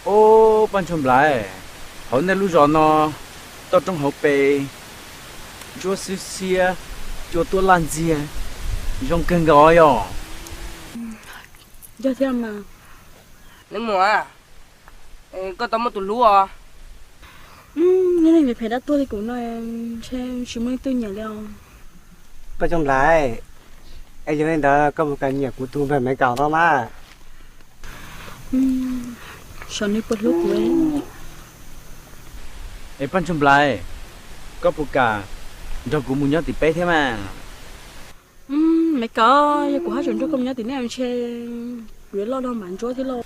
Ob, Paj Ntsuag Nplaim, hauv nej lub zos no toj roob hauv pes ntsuab xiab xiab, cua tuaj laj ntxiag, zoo kawg nkaus yog. Yog thiab mas. Neb muam, koj tau muaj tus hlub os. Neb leej phem dab tuag li kuv no, ntshe tsis muaj leej twg nyiam li os. Paj Ntsuag Nplaim, es yog li ntawd koj puas kam nyiam kuv tus npawg Maiv Kaus no mas? Xyov nws puas hlub kuv. Es Paj Ntsuag Nplaim, koj puas kam nrog kuv mus nyob tim peb thiab mas? Maiv Kaus, yog kuv haj tseem nrog koj mus nyob tim nej ntshe kuv yuav loj dog mam ntsuab thiab lauj.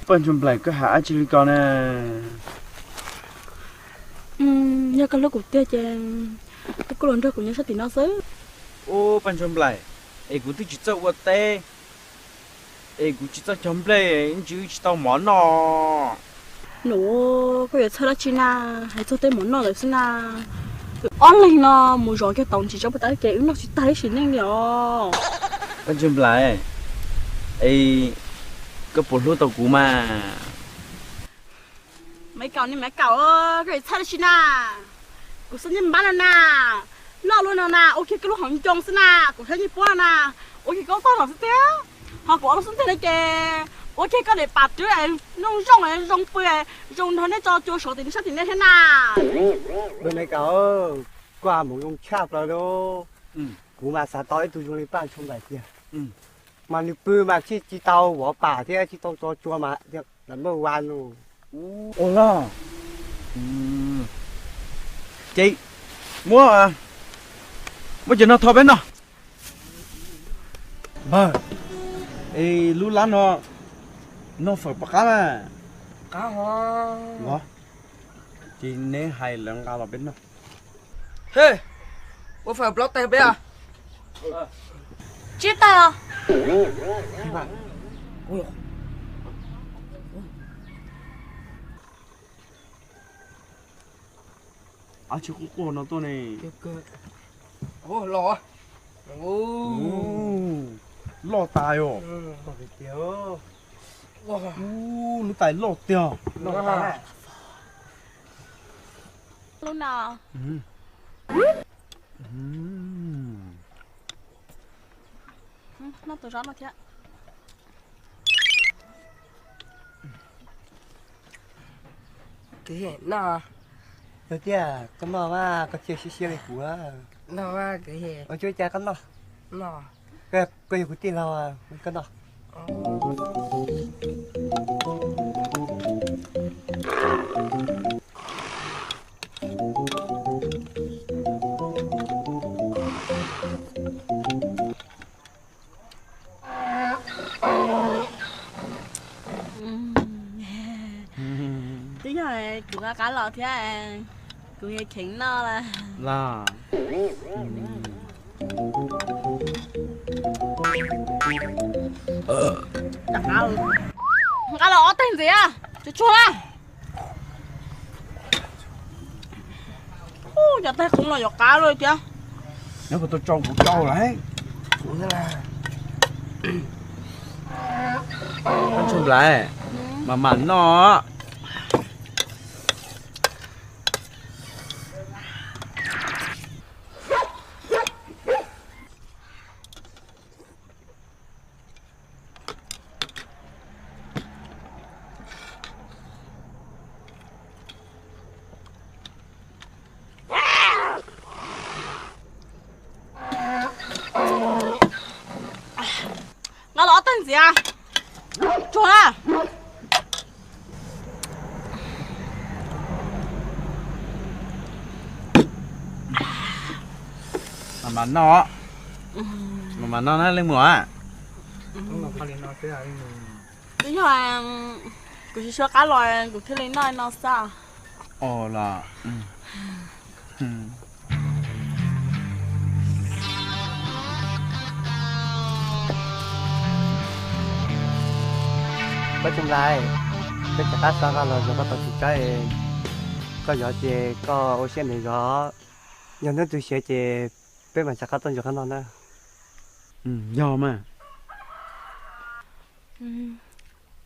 Paj Ntsuag Nplaim, koj hais dab tsi li ko na? Yog koj hlub kuv tiag ces koj kuj los nrog kuv nyob sab tim no xwb. Ub, Paj Ntsuag Nplaim, es kuv twb tsis txawj ua teb, es kuv tsis txawj cog nplej, ntsis wb tsis tau mov noj. Nus, koj yuav txhawj dab tsi na, hais txog tej mov noj lawm xwb na. Wb ob leeg no mus zov kiag tau ntsis tsob puas tas ces wb noj tsis tag ib sim neej li os. Paj Ntsuag Nplaim, es koj puas hlub tau kuv mas? Maiv Kaus ne, Maiv Kaus, koj yuav txhawj dab tsi na. Kuv xub nyiaj npab no na, loj luaj no na, ua kiag koj lub hauv ncoo xwb na, kuv xub nyiaj puab no na, ua kiag koj tog los xwb tiag. Ho kuv ob lub xub ntiag no ces ua kiag koj daim pam rwb, zoo zoo, zoo pw, zoo nrog nej tso cua sov tim nej sab tim nej thiab na. Maiv Kaus, koj mus zoo tshaj plaws li. Kuv mas xav tau ib tug zoo li Paj Ntsuag Nplaim tiag, mas nws pw mas tsis tau vov pam thiab tsis tau tso cua mas lam muaj va no. Ua los, ces muab, muab cov no tho peb noj. Npawg, es lub lab no noj fawm puas qab na? Qab hos. Ces neb hais lawv nqa los peb noj. Ua fawm plaub tais peb. Tsib tais os. Ab, tsis quaj quaj no tuaj ne. Loj tas os. Lub tais loj tiag. Lub no. Noj tus zaub no thiab. Yog tiag, koj noj mas koj thiaj siab siab li kuv. Ua tsuav cas koj noj. Koj yog kuv tij laug, koj noj. Twb yog kuv nqa qab los thiab, kuv kheev noj lawm. Nqa los ob teg ntxiv, tsuag tsuag na. Cov tais qoob los yuav qab lawm thiab. Neb puas tau tso kuv rau lawm? Paj Ntsuag Nplaim, mam mam noj. Nqa los ob teg ntxiv, tsuag na. Mam mam noj, mam mam noj na leej muam. Twb yog kuv tsis tshua qab los kuv thiaj li noj no xwb. Ua los. Paj Ntsuag Nplaim, peb rov qab xa koj los zov koj tau tus tsawb, koj zov ces koj ua siab ntev zov, yog hnub twg siav ces peb mam rov qab tuaj nrog koj noj na. Yog mas.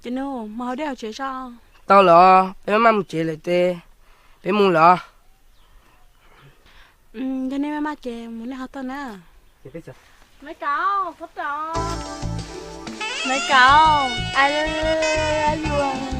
Ces nus, mus haus dej haus tsev tso. Tau lawm, peb maj maj mus tsev lawm ces peb mus lawm. Yog nej maj maj ces mus nej ho tau na. Maiv Kaus, Maiv Kaus, a, yuav